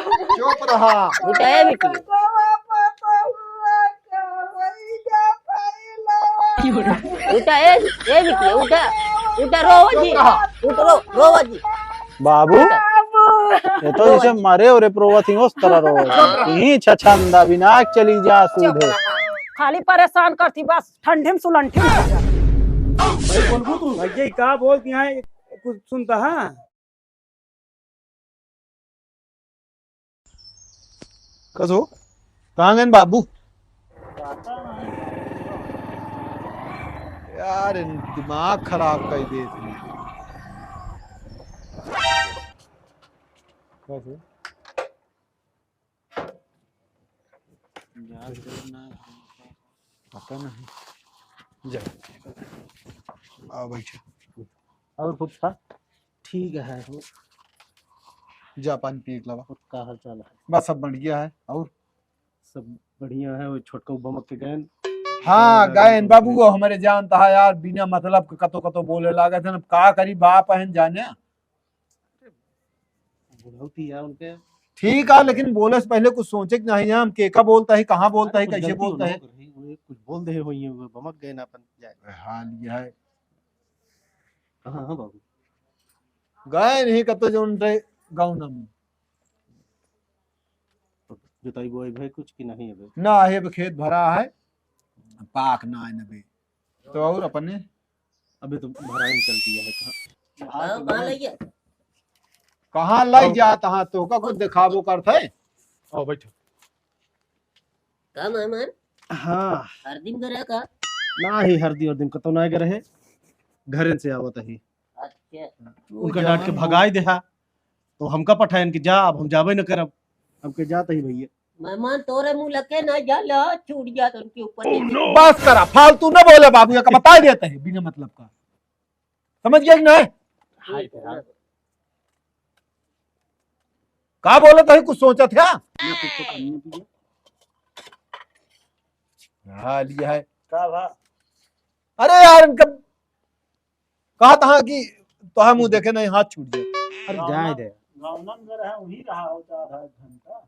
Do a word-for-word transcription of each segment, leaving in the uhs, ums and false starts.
चुप रहा। उठा ए बिटिया। उठा ए, ए बिटिया, उठा। उठा, रोवा जी। चुप रहा। उठ, रो, रोवा जी। बाबू, ये तो जैसे मरे और रोवत ही उस तरह रो। यहीं छछंदा बिना चली जा सूधे। खाली परेशान करती बस, ठंडी में सुलंठी में। भाई, बोलबू तू? भैया, का बोलती हैं? कुछ सुनता है? कसो? कहाँ गए बाबू? यार, इन दिमाग खराब कर दे इसने। कसो? पता नहीं। जा। आओ बैठो। और फूफा? ठीक है हो। जा पानी पी के लावा। और का हाल चाल है? बस सब बढ़िया है। और? सब बढ़िया है। वो छोटका बमक के गए। हाँ, गए बाबू, वो हमारे जानता है यार, बिना मतलब के कतो कतो बोले लागत है। अब का करी, बाप है जाने। बुढ़ौती है उनके। ठीक है, लेकिन बोले से पहले कुछ सोचे कि नहीं, हम के का बोलता है, कहाँ बोलता है, अरे, कुछ कैसे गलती बोलता है। उन्होंने करी, उन्हें कुछ बोल दे होइए, वो बमक गए ना अपन जाए। हाल ये है। कहाँ है बाबू? गए नहीं कतो जो उनके गाँव ना में। तो जुताई बुआई भाई कुछ की नहीं अबे? ना है, अब खेत भरा है, पाक ना है नबे। तो और अपने? अबे तो भराई चलती है कहाँ? हाँ, कहाँ लई गया? कहाँ लई जात हाँ, तो का कुछ दिखाबो करत है? आओ बैठो। का मेहमान? हाँ। हरदी में गया का? ना ही हरदी और दिन कतो ना गए रहे, घरे से आवत ही। अच्छा। उनका डांट के भगाई देहा, तो हमका पठायन कि जा, अब हम जाबे न करब। हमके जात ही भैया। मेहमान तोरे मुँह लगे ना जा, ले चूड़िया तो उनके ऊपर दे दे। बस करा, फालतू न बोले बाबू, एक बता देते हैं बिना मतलब का। समझ गया कि नहीं? हाय यार। का बोलत है, कुछ सोचत है? हाँ, लिया है। का भा? अरे यार, इनका कहा था कि तोहा मुँह देखे नहीं, हाथ छूट जाए। अरे जाए दे। गाँव में रहा, वहीं रहा होता आधा एक घंटा।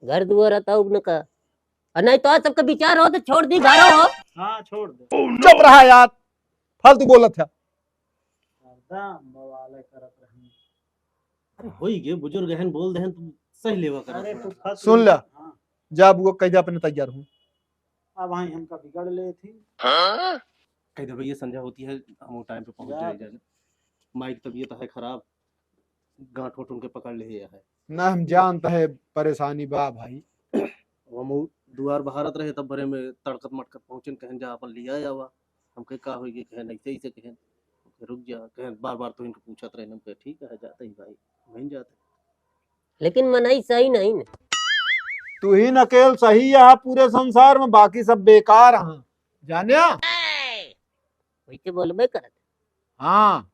घर दुआर रहता उग न का। और नहीं तो आज सबका विचार हो तो छोड़ दी, घरों हो। हाँ, छोड़ दे। चुप रहा यार, फालतू बोलत है। हरदम बवाले करत रही। अरे होई गे, बुजुर्ग हन, बोल देहन, तुम सही लेवा करा अरे थोड़ा। फूफा, सुन ला। हाँ। जा बुआ, कह दे अपने तैयार हूँ। अब वहीं हमका बिगड़ ले थी। कह दे भैया, संझा होती है, हम वो टाइम पे पहुँच जा। जाए जाने। माई की तबीयत है खराब, गांठ होठ उनके पकड़ ले है। ना, हम जानत है परेशानी बा भाई। हम उ दुआर बहारत रहे, तब भरे में तड़कत मटकत पहुँचन, कहन जा अपन लिया आवा। हम कहे का होई गे, कहन ऐसे ऐसे कहन। रुक जा, कहन बार बार तो इनके पूछत रहे, हम कहे ठीक है, जाते ही भाई, वहीं जाते। लेकिन मनई सही नहीं न। तू ही नकेल सही है पूरे संसार में, बाकी सब बेकार हैं, जान्या? वैसे बोलबे करत। हाँ,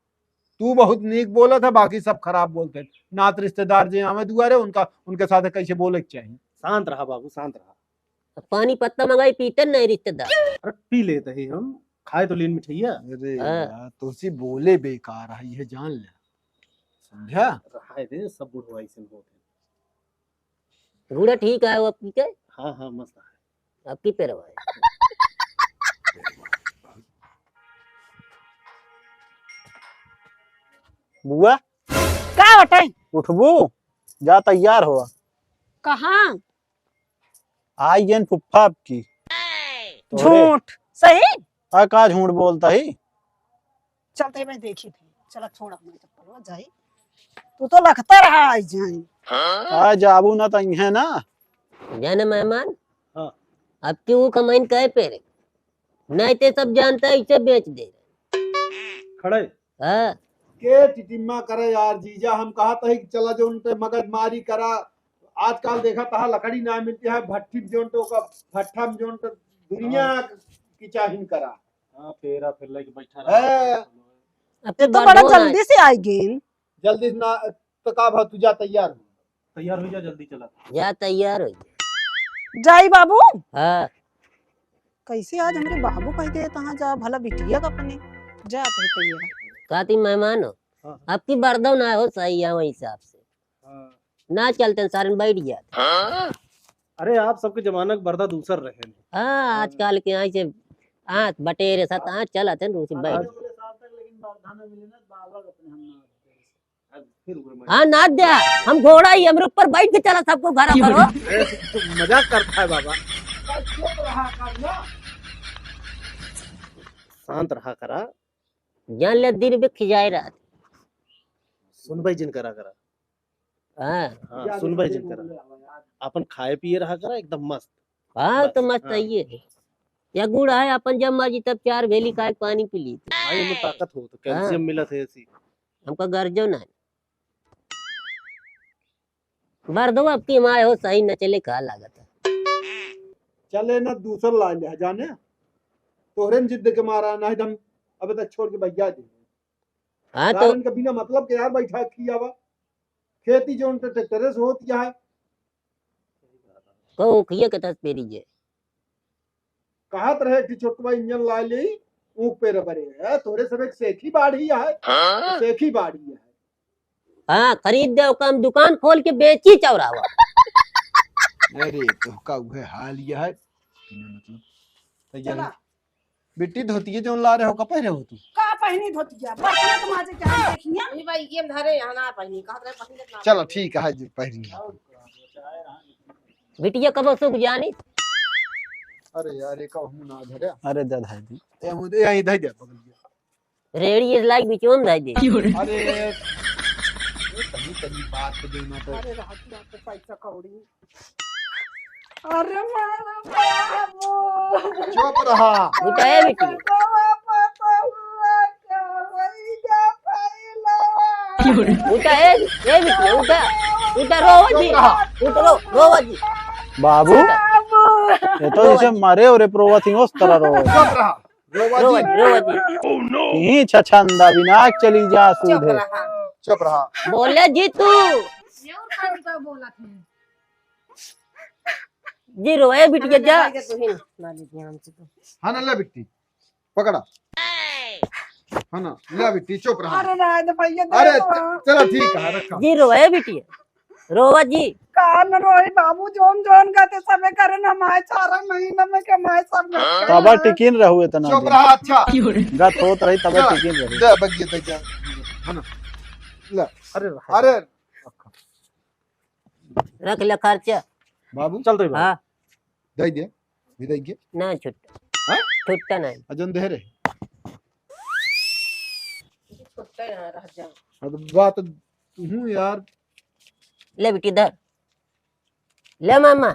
तू बहुत नीक बोलत है, बाकी सब खराब बोलते हैं। नात रिश्तेदार जे आवे दुआरे, उनका, उनके साथ कैसे बोले के चाहिए। शांत रहा बाबू, शांत रहा। अब पानी पत्ता मंगाई, पीते नहीं रिश्तेदार। अरे पी लेते ही हम, खाए तो लेन मिठाइया। अरे हाँ। यार, तुलसी बोले बेकार है, ये जान ले, समझा? रहाए दे, सब बुढ़वा ऐसे होते हैं। बूढ़ा ठीक है, वो अब की के? हाँ, हाँ, मस्त है। अब की पेरवा है? बुआ? का बटे? उठबू? जा तैयार हो। कहाँ? आई जन फुफ्फा आपकी। तोरे। झूठ। सही? आ का झूठ बोलता ही? चलते मैं देखी थी। चला छोड़ अपना चप्पल, जाई। तू तो लगता रहा आई जाई। आ जाबू ना तो इहे ना। जाने मेहमान। हाँ। अब की वो कमाइन कहे पेरे। नहीं ते सब जानता है, इसे बेच दे। खड़े। हाँ। के टिटिम्मा करे यार जीजा, हम कहा था कि चला जो उनपे मगजमारी करा। आजकल देखा तहा लकड़ी ना मिलती है, भट्ठी में जोन तो का, भट्ठा में जोन तो दुनिया हाँ। की चाहिन करा। हाँ, फेरा फिर लेके बैठा हाँ। रहा। अब ये तो तो बड़ा बड़ो ना। जल्दी से आई गेन। जल्दी से ना, तो का भा तू जा तैयार हो। तैयार हो जा, जल्दी चला। जा तैयार हो जा। जाई बाबू। हाँ। कैसे आज हमरे बाबू कह दे तहाँ जा भला बिटिया का अपने। जा कहीं तैयार। का ती मेहमान हो? हाँ, हाँ। अब की बरदो ना हो सही है वही हिसाब से। हाँ। ना चलते सारन बैठ जात। अरे, आप सबके जमाना के बरदा दूसर रहे। हाँ, आजकल के यहाँ से हाथ बटेरे साथ हाथ चलत है, रूसी बैठ। आज हाँ, नाद दे, हम घोड़ा ही, हमरे ऊपर बैठ के चला सबको घर पर हो। ए, मजाक करता है बाबा। शांत रहा करा। जान ले दिन में खिजाए रात। सुनबे जिन करा करा। हाँ। हाँ, सुनबे जिन करा। अपन खाए पिए रहा करा एकदम मस्त। हाँ, बस, तो मस्त हाँ। है ये। या गुड़ है, अपन जब मर्जी तब चार भेली खाए, पानी पी ली। भाई, हमें ताकत हो तो हाँ। कैल्शियम मिलत है ऐसी। हमका गर्जो ना। बरदो अब की माय हो, सही न चले, का लागत है? चले ना, दूसर ला ले, जाने? तोहरे न जिद के मारा, नहीं तो हम अबे तक छोड़ के भैया दे। हाँ, तो सारन के बिना मतलब के यार बैठा किया बा। खेती जोन तो ट्रैक्टरे से होत या है। को उखिया के तस पेरी जे। कहत रहे कि छोटकवा इंजन ला ले, ऊख पे रबरे है, तोरे सब एक सेखी बाढ़ी है, हाँ? सेखी बाढ़ी है। हाँ, खरीद दे, ओका हम दुकान खोल के बेची चौरावा। अरे, तोहका उहे हाल यह है। बिना मतलब। तो ये चला। बिट्टी, धोतिया जोन ला रहे हो, का पहने हो तू? का पहनी धोतिया? बर्तन तो माजे के हम देखिया। नहीं भाई, ये धरे यहाँ ना पहनी, कहत रहे पहनी ना चलो, पहनी। ठीक है, जी, पहनी। बिटिया कब सुख जानी? अरे यार, ये का हम ना धरे। अरे, दे धाई दी। ए, मुझे यहीं धर दे, पकड़ लिया। रेड़ी इस लाइक बिचोन धाई दे। अरे, ये तनी, तनी बात पे देना तो। अरे, रात, रात पे पैसा कौड़ी। अरे मारा बाबू। चुप रहा। उठा ए बिटिया। उठा ए, ए बिटिया, उठा। उठा, रोवा जी। चुप रहा। उठ, रो, रोवा जी। बाबू, ये तो जैसे मरे हो रे, प्रोवा सिंह उस तरह रो। चुप रहा। रोवा जी। रोवा जी, रोवा जी। यहीं छछंदा बिना चली जा चुप सूधे। रहा। चुप रहा। बोले जी तू। ये और कौन सा बोला था? जी रो, ए बिटिया, जा। हाँ ना, ले बिट्टी, पकड़ा। हाँ ना, ले बिट्टी, चुप रहा। अरे, रहे दे भैया, दे अरे, दो। च-, चलो, ठीक है, रखा। जी रो, ए बिटिया, रोवा जी। का न रोई बाबू, जोन जोन गते सबे करे न, हमारे चार महीना में के हमारे सब गते। तबा टिकिन रहू इतना चुप दिन। रहा, अच्छा। गत होत रही, तबा चल, टिकिन रहू। दे, बग्गे, दे, दे। है ना? ले। अरे, रहा। अरे। रख ले खर्चा। बाबू। चल तो बाबू। हाँ। दे दे, भी दे दे। ना छुट्टा। हाँ? छुट्टा नहीं। अजन दे रे। छुट्टा यहाँ रह जा। अब बात हूँ यार। ले बिट्टी धर। ले मामा।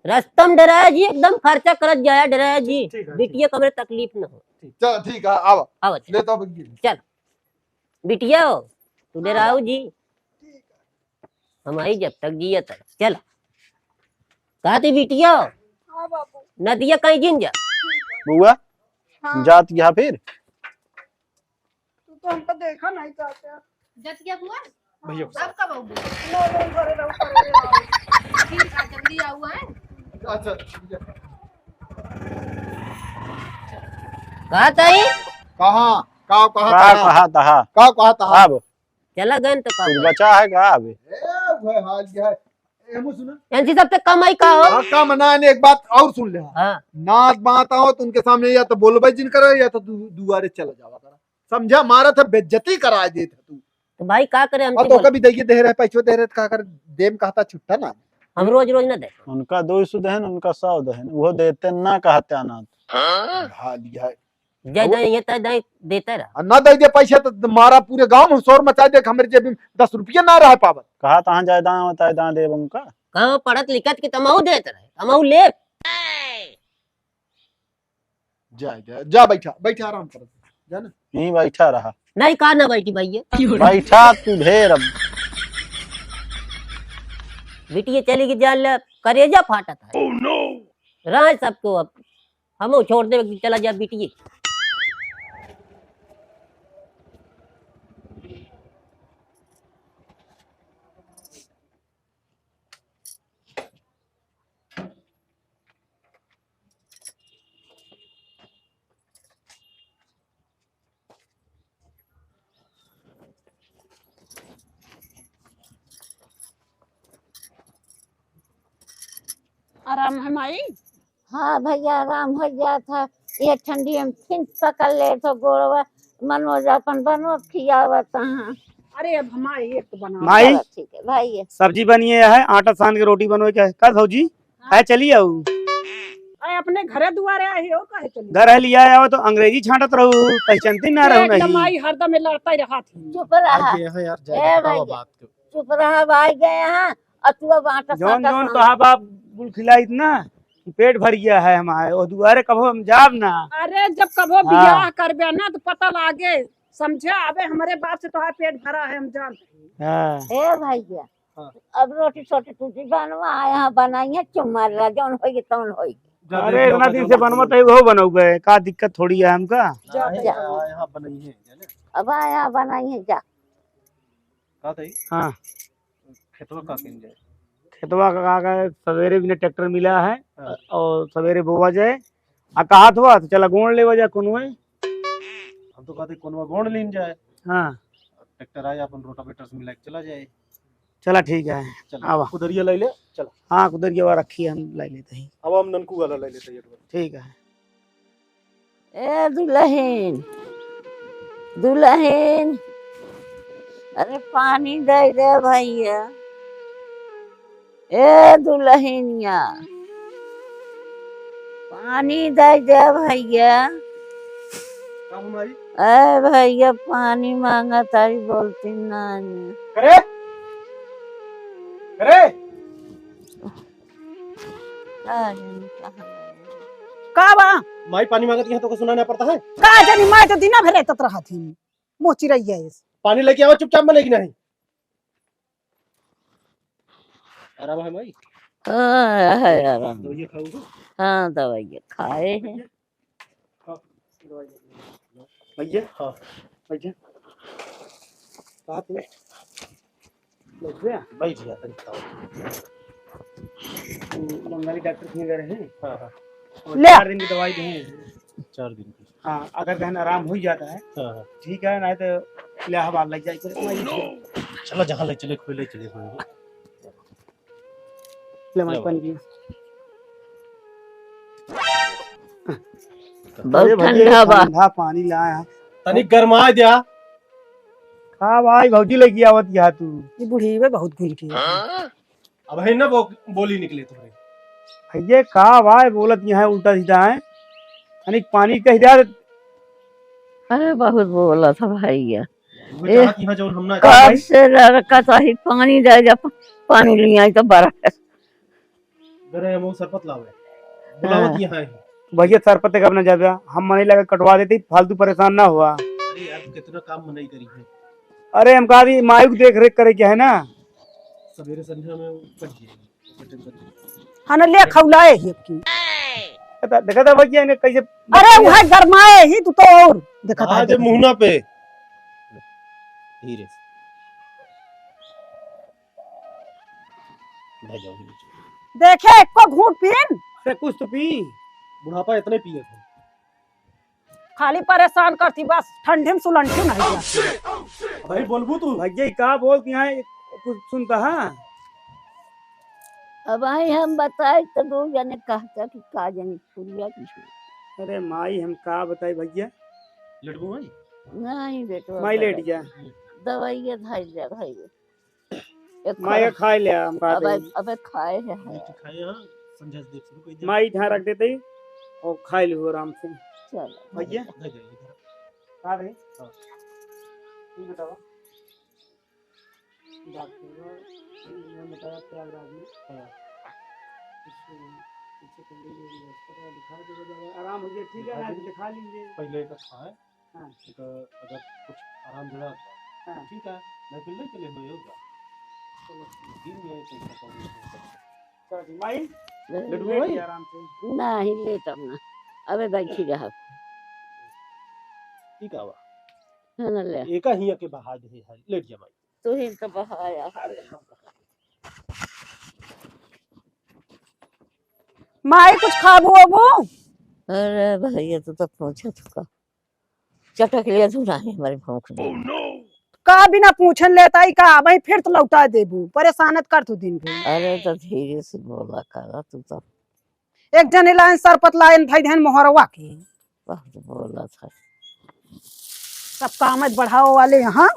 रस्तम डराया जी, एकदम खर्चा करत जाया डराया जी। ठीक है, बिटिया ठीक। कमरे तकलीफ न हो। चल ठीक है, आवा। आवा, चल। ले तो बग्गी। चल। बिटिया हो, तू हाँ। डराओ जी। ठीक है। हम आई जब तक जियत है। चल। कहती बिटिया हो, हाँ बाबू। नदिया कहीं जिन जा। बउआ, हाँ। जात यहाँ फिर? तू तो हमको देखा नहीं चाहते। जतिया बुआ? भैया। अब कब आओगे? लो, लो, घरे रहो, घरे रहो। ठीक है, जल्दी आओ, हैं? अच्छा, ठीक है। कहा ताई? कहाँ? का, कहा का, तहा? कहा, तहा? का, कहा, तहा? अब? चला गए तो का कुछ बोल? बचा है का अभी? ए, वह हाल क्या है? एमू सुना? एनसी सबसे कम आई का हो? हाँ, कम ना, ने एक बात और सुन ले। हाँ। नात बात आओ तो उनके सामने या तो बोलबे जिन करे या तो दु-, दुआरे चला जावा करा। समझा? मारा था, बेइज्जती करा देत है तू। तो भाई का करे, हम और तो तो बोल- कभी दइए दे रहे, पैसो दे रहे, तो का कर, देम कहता छुट्टा ना। हम रोज रोज ना दे। उनका दो सौ दहन, उनका सौ दहन, वो देते ना कहते अनाथ। हाँ? हाल यह है। जय अब दाई, ये तय दाई देते रहा। आ, ना दे दे पैसा तो मारा पूरे गांव में शोर मचा दे कि हमरे जेब में दस रुपया ना रह पावत। कहा तहाँ जायदान होता है, दान देब उनका। कहाँ पढ़त लिखत कि तमहू देत रहे, तमहू ले। जा, जा, जा बैठा, बैठा आराम कर। जा ना। यहीं बैठा रहा। नहीं, का ना बैठी भैया? बैठा तू ढेर अब। बिटिया चली गई जान ले, करेजा फाटत है। Oh no! रहे सबको अब। हमहू छोड़ देबे, चला जा बिटिये। आराम है माई? हाँ भैया, आराम हो जात है। ये ठंडी में फिन पकड़ ले तो गोड़वा, मनोज अपन बनवा खियावत हैं। अरे अब हमारे एक तो बना। माई, चलो ठीक है भाई। सब्जी बनिए है, आटा सान के रोटी बनवे के है। का भौजी? हाँ। आए चली आऊ। अरे अपने घरे दुआरे आई हो, काहे चली? घर है लिया आवा तो अंग्रेजी छांटत रहू, पहचानती ना रहू एकदम नहीं। आई हरदम ये लड़ता ही रहा थी। चुप रहा। आगे यहाँ यार, ए जाए भाई, बात को। चुप रहा, भाई गए हैं। और तू अब आटा जौन साटा जौन सान। कहा बाप गुल खिलाई इतना, पेट भर गया है हमारे, वो दुआरे कबो हम जाब ना। अरे जब कबो हाँ। बियाह करबे ना तो पता लागे, समझे? अबे हमरे बाप से तोहार पेट भरा है, हम जानते हैं। हाँ। ए भैया, हाँ। अब रोटी छोटी टूटी बनवा, यहाँ बनाइए, चुम्मा ला, जौन होई तौन होई। जा अरे देख लो, इतना दिन से बनवा तो वो बनौबे, का दिक्कत थोड़ी है हमका। जा, हाँ, जा। यहाँ, यहाँ बनाइए, जाने। अब यहाँ बनाइए, जा। का तई? हाँ। खेतवा का किन जाए? खेतवा का, का, का सवेरे बिना ट्रैक्टर मिला है हाँ। और सवेरे बोवा जाए। आ कहा थवा तो चला गोंड लेवा जा कोनो है। हम तो कहते कोनो गोंड लीन जाए। हाँ। ट्रैक्टर आए अपन रोटावेटर से मिला के चला जाए। चला ठीक है। चला। आवा। कुदरिया ले ले, चला। हाँ, कुदरिया वा रखी है, हम ले लेते हैं। अब हम ननकू वाला ले लेते हैं। ठीक है। ए दुलहिन, दुलहिन, अरे पानी दे दे भैया। ए दुलहिनिया, पानी दे दे भैया। का हो माई? ए भैया, पानी मांगत आई, बोलती नानी। करे? करे? का जानी कहाँ गए। का बा? माई पानी मांगत यहाँ तो सुना ना पड़ता है। का जानी, माई तो दिना भर रहत रहा थी। मोची रही है इस। पानी लेके आवा चुपचाप, मैं लेके नहीं। आराम है माई? हाँ, है आराम। दवाई खाओगे? हाँ, दवाई खाए हैं। भैया, हाँ। भैया, बात है। भैया। बैठ जा, तनी बताओ। बंगाली डॉक्टर के गए रहे। हाँ, हाँ। और ले। चार दिन की दवाई दी है। चार दिन की। हाँ, अगर कहन आराम हो जाता है, हाँ, हाँ। ठीक है, नहीं तो इलाहाबाद लग जाए। चलो, जहाँ ले चले, कोई ले चले, कोई। ले, माई, ले, पानी पियो। बहुत अरे भैया, ठंडा बा। ठंडा पानी लाया है। तनी गरमाए द्या। का भाई, भौजी लेके आवत यहाँ तू? ये बूढ़ी बे बहुत गुल की है। अब है ना वो बोली निकले तुम्हारे। भैया, का भाई बोलत यहाँ उल्टा सीधा है? तनिक पानी कह द्या। अरे बहुत बोला था भैया। वो ए, चाहत यहाँ जौन हम ना कब से लड़का चाही पानी दे जा, पा-, पानी ले आई तो बड़ा है। अरे हम वो सरपत लावे। बुलावत हाँ। यहाँ है। भैया सरपत तक अपना जाबे, हम मने लगा कटवा देते, फालतू परेशान ना हुआ। अरे यार, कितना काम मनई करी है। अरे हम कहा दी माई को देख रेख करे के है ना। सवेरे संध्या में कट जाएगी। हाँ ना, ले खौलाए ही अब की। देखा था, देखा था भैया इन्हें कैसे अरे वह गरमाए ही तू तो और देखा था, आज देखा। मुहना पे धीरे से। भाई जाओ, धीरे से। देखे एको घूंट पीन। अरे कुछ तो पी। बुढ़ापा इतने पिए थे। खाली परेशान करती बस, ठंडी में सुलंठी नहीं जा। भाई बोलबू तू? भैया का बोल के यहाँ कुछ सुनता है? अब आई हम बताई तो दो जने कहता कि का जनी फुरिया की। अरे माई हम का बताई भैया? लेटबू माई? नहीं बेटवा, माई लेट दवाई, जा। दवाई ये धाई जा भाई। एक माई खा-, खाए ले हम का अब, दे। अब खाए है, है। मीठ खाए हैं, संझा से देख शुरू कर दिया। माई यहाँ रख देते ही और खाए ले आराम से। चलो। भैया? दे दे इधर। का रे? हाँ। ये बताओ। डॉक्टर ने बताया प्रयागराज में। हाँ। इसको पीछे पंडित जी ने अस्पताल दिखा के बताया, आराम हो जाए, ठीक है, दिखा ना, दीजिए। दिखा लीजिए। पहले का खाए। हाँ। तो अगर कुछ आराम मिला तो हाँ। ठीक है, नहीं तो ले चले हुए होगा। चलो। दिन में पैसा कौड़ी नहीं करता। चल, माई, ले लेट गई? आराम से। नहीं, लेटब ना। अबे बैठी रह। ठीक है, बा। है ना, ले। एका हिया के बहा दे है, लेट जा माई। तू ही तो बहाया। अरे, हम कहाँ? माई, कुछ खाबू अबू? अरे भैया, तू तो पूछत का। चटक लिया तू नाही, हमारी भूख नहीं। का बिना पूछन लेता ही का? भाई फिर तो लौटा देबू, परेशानत कर तू दिन भर। अरे तो धीरे से बोला करा तू तो। एक जने लाइन सरपत लाइन धई देन मोहरवा के। बहुत बोलत है। सब काम बढ़ाओ वाले यहाँ।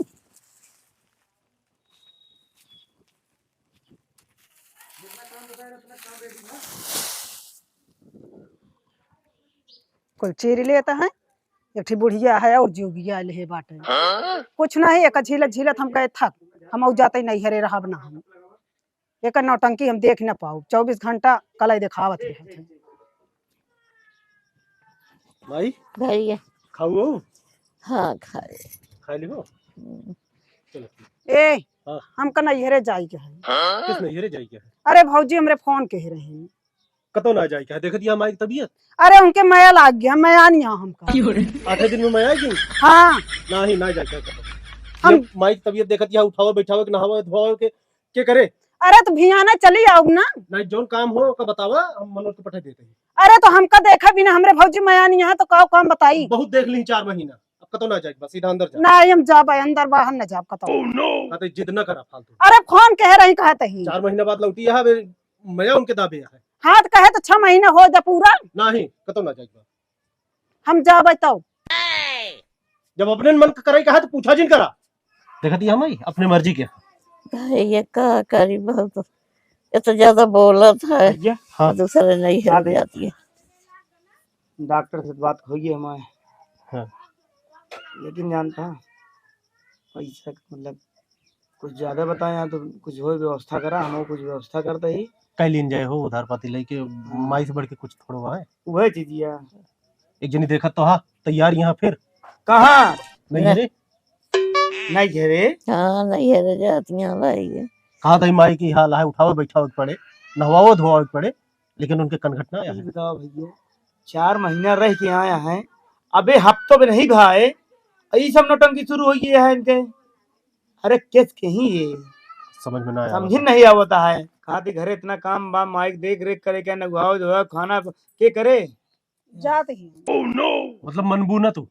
कुल चीर लेता है। एक ठी बुढ़िया है और जोगिया ले बाटे। कुछ नहीं, एक झीलत झीलत हम कहे थक, हम ऊ जाते नैहरे रहब ना हम। एक नौटंकी हम देख न पाऊ, चउबीस घंटा कलाई देखावत रहत है। माई, भैया। खाऊ हो? हाँ, खाए। खाए ली हो? हम्म। चलो। ए, हाँ। हमका नैहरे जाई के है। किस नैहरे जाई के है? अरे भौजी हमरे फोन कहे रही। कतौ ना जाई के है, देखत या माई की तबीयत। अरे उनके मया लाग गया, मया नहीं आ हमका। आठे दिन में मया आई कि? हाँ। नाही, ना जाई के है कतौ। हम ये माई की तबीयत देखत या उठावे, बैठावे के, नहावे, धोवे के, के करे? अरे तो भियाना चली आउब ना। नाही, जौन काम हो ओका बतावा, हम मनोज के पठा देते हैं। अरे तो हमका देखा बिना हमरे भौजी मया नहीं है तो का काम बताई? बहुत देख ली चार महीना, अब कतौ ना जाए, बस सीधा अंदर जा। नाही, हम जाब, अंदर बाहर न जाब कतौ। कहते जिद न करा फालतू। अरे फोन कहे रही कहत ही। चार महीना बाद लौटी है, अबे मया उनके दाबे है। हाँ तो कहे तो छह महीना हो जा पूरा। नाही, कतौ ना जाए। हम जाबे तौ। जब अपने मन के करे कहा तो पूछा जिन करा। देखत ही हम ही अपने मर्जी के। भैया का करी, बहुत ये तो ज्यादा बोलत है। भैया, हाँ। दूसरे नहीं है, जाती है। डॉक्टर से बात होई है हमारे। हाँ। लेकिन जानता है, पैसा के मतलब कुछ ज्यादा बताए हैं तो कुछ हो व्यवस्था करा, हम कुछ व्यवस्था करते ही। कई लीन जाए हो उधार पाती लेके, हाँ। माई से बढ़ के कुछ थोड़ो है। वही चीज है। एक जनी देखत तो हा, तैयार यहाँ फिर। कहाँ? नहीं ले। रे। नहीं घेरे। हाँ, नहीं घेरे जात यहाँ भाई। कहा था माई की हाल है, उठावे बैठावे के पड़े, नहवावे धोवावे के पड़े, लेकिन उनके कनघट ना आया ये है। बताओ भैया, चार महीना रह के आया है, अबे हफ्तों में नहीं भाए, यही सब नौटंकी शुरू हो गई है इनके। अरे केस के ही ये समझ में ना आया समझिन होता। नहीं आवता है। कहा थी घरे इतना काम बा, माइक देख रेख करे, क्या नगवाओ जो है खाना के करे। जात ही। मतलब मनबू ना तू?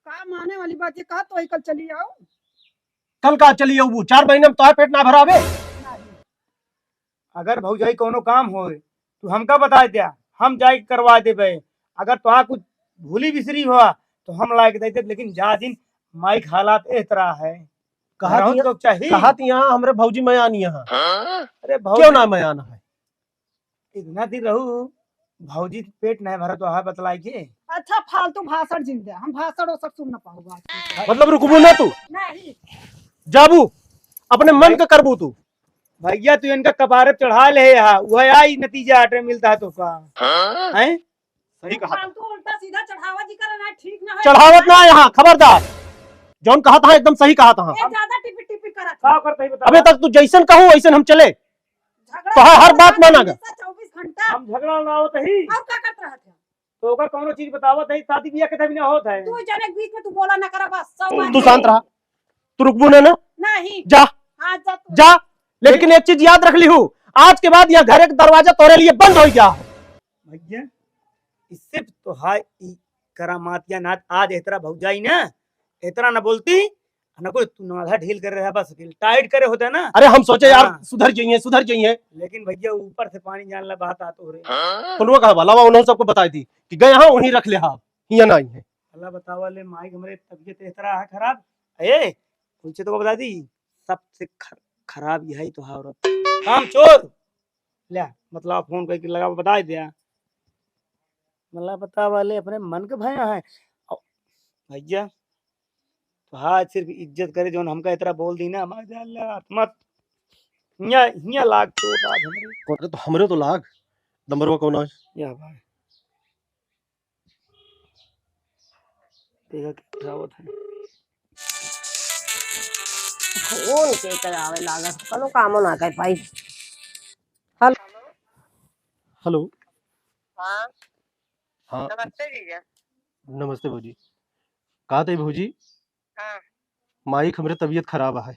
का माने वाली बात ये, कहा तो ही कल चली आओ। कल का चली आऊ? चार महीना में तोहार पेट ना भरावे। अगर भौजाई कौनो काम होए, तू हमका बता द्या, हम जाए के करवा देबे। अगर तोहार कुछ भूली बिसरी हुआ, तो हम लाए के दे देब, लेकिन जा दिन माई के हालात एह तरह है। कहा रहूं दिया, तो चाहिए। कहा दिया हमरे भौजी मयान यहाँ। अरे भौजी क्यों ना मयान है? इतना दिन रहू, भौजी पेट नहीं भरा तो है बतलाई के। अच्छा, फालतू भाषण जिन दे, हम भाषण वो सब सुन न पाऊंगा। मतलब रुकबू ना तू? नहीं। जाबू, अपने मन भाई, का करबू तू? भैया, तू इनका कपारे पे चढ़ा ले हा, वह आई नतीजा आटे मिलता है तो का? हैं? सही कहा। फालतू उल्टा सीधा चढ़ावा जी करना ठीक ना है। चढ़ावत ना यहाँ, खबरदार। जौन कहा था एकदम सही कहा था। ये ज्यादा टिपी टिपी करत है। का करत है बता? अबे तक तू जैसन कहू वैसन हम चले। झगड़ा तो हर, हर बात माना गा। चउबीस घंटा। हम झगड़ा ना होत ही। और का करत रहत है? तो ओकर कौनो चीज बतावत है, शादी बियाह के तभी ना होत है। तू जने के बीच में तू बोला ना करा बस, सब तू, बात तू है। शांत रहा। तू रुकबू ना, ना? नहीं। जा। हाँ, जा तू। जा। लेकिन एक चीज याद रख ली हूँ, आज के बाद यह घर के दरवाजा तोरे लिए बंद हो गया। भैया, इससे तो हाय ई करामातिया नाथ आज एतरा भौजाई ना, एतरा ना बोलती, ना कोई तू नाधा ढील करे रहा, बस ढील टाइट करे होता ना। अरे हम सोचे यार हाँ। सुधर जाइए, सुधर जाइए। लेकिन भैया ऊपर से पानी जान ला बात आ तो रे। हाँ? उन्होंने कहा भला उन्होंने सबको बताई दी कि गए हाँ वहीं रख ले हाँ, हिया ना आई है। अल्लाह बतावा ले माइक हमरे तबीयत एतरा है खराब। ए, उनसे तो बता दी सबसे खर-, खराब यही तो है औरत। काम चोर। ले, मतलब फोन करके लगा बता दिया। मतलब बतावा ले अपने मन के भया है। औ-, भैया, तो हाँ, सिर्फ इज्जत करे, जौन हमका इतना बोल दी ना, हमारे जान ले आत्मा। हिया, हिया लाग चोट आज हमरे। कौन तो हमरे तो लाग। नंबर वो कौन है? या भाई। देखा के उठावत है। फोन के करावे लागत, कौनो कामो ना कर पाई। हेलो। हेलो। हाँ। हाँ। नमस्ते जीजा। नमस्ते भौजी। का तई भौजी? हाँ। माई के हमरे तबीयत खराब है।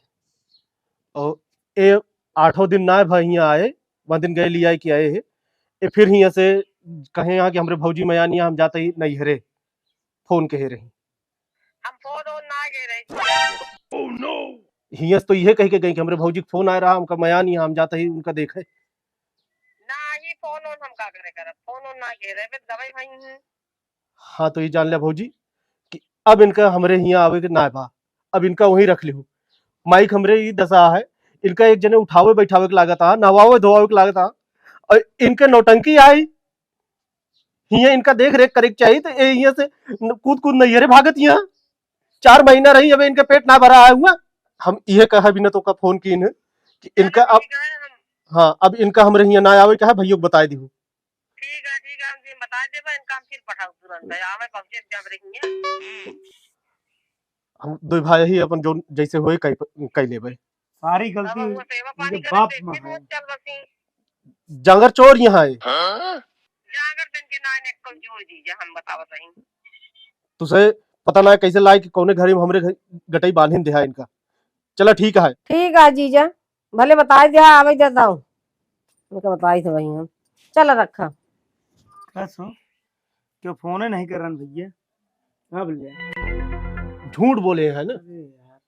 और ए आठों दिन ना भा हियाँ आए, वहाँ दिन गए लिया के आए है। ए फिर हियाँ से कहे यहाँ कि हमरे भौजी मयान यहाँ हम जाते ही नैहरे। फोन कहे रही। हम फोन ओन ना गे रही। हियाँ से तो इहे कह के गई कि हमरे भौजी के फोन आए रहा, हमका मयान यहाँ हम जाते ही उनका देखे। नाही, फोन ओन हम का करे करब, फोन ओन ना घेरे, बे दवाई भाई हैं। हाँ, तो ये जान ले भौजी कि अब इनका हमरे हियाँ आवे के ना बा, अब इनका वहीं रख लिहू। माई के हमरे ई दशा है, इनका एक जने उठावे बैठावे के लागत आ, नहवावे धोवावे के लागत आ, और इनके नौटंकी आई, हियाँ इनका देख रेख करे के चाहिए, तो ये हियाँ से न-, कूद कूद नैहरे भागत यहाँ। चार महीना रही, अबे इनका पेट ना भरा है हुआ। हम इहे कहा बिना तो का फोन की इन्हें कि इनका अब, हाँ, अब इनका हमरे हियाँ ना आवे, कहा भैया को बताए दिहू। ठीक है, ठीक है, हम जी बता देबे, इनका हम फिर पठाऊ तुरंत है, आवे पहुँचे जब रही है। हम दो भाई ही अपन जो जैसे होए कई, कई लेबे। सारी तब गलती वो सेवा पानी उनके करे बाप से में फिर है। वो चल बसी। जांगर चोर यहाँ है। जांगर दिन के नाइन एक कल जोड़ दीजिए, हम बतावत रही। तुसे पता ना है कैसे लाए कि कौने घरे में हमरे घर गटई बांधिन देहा इनका। चला ठीक है। ठीक है जीजा, भले बताई दिया, आवे देता हूँ। उनका बताई थे वही हम। चला रखा। का सो? क्यों फोन नहीं कर रहा भैया? अब ले। झूठ बोले है ना? अरे यार,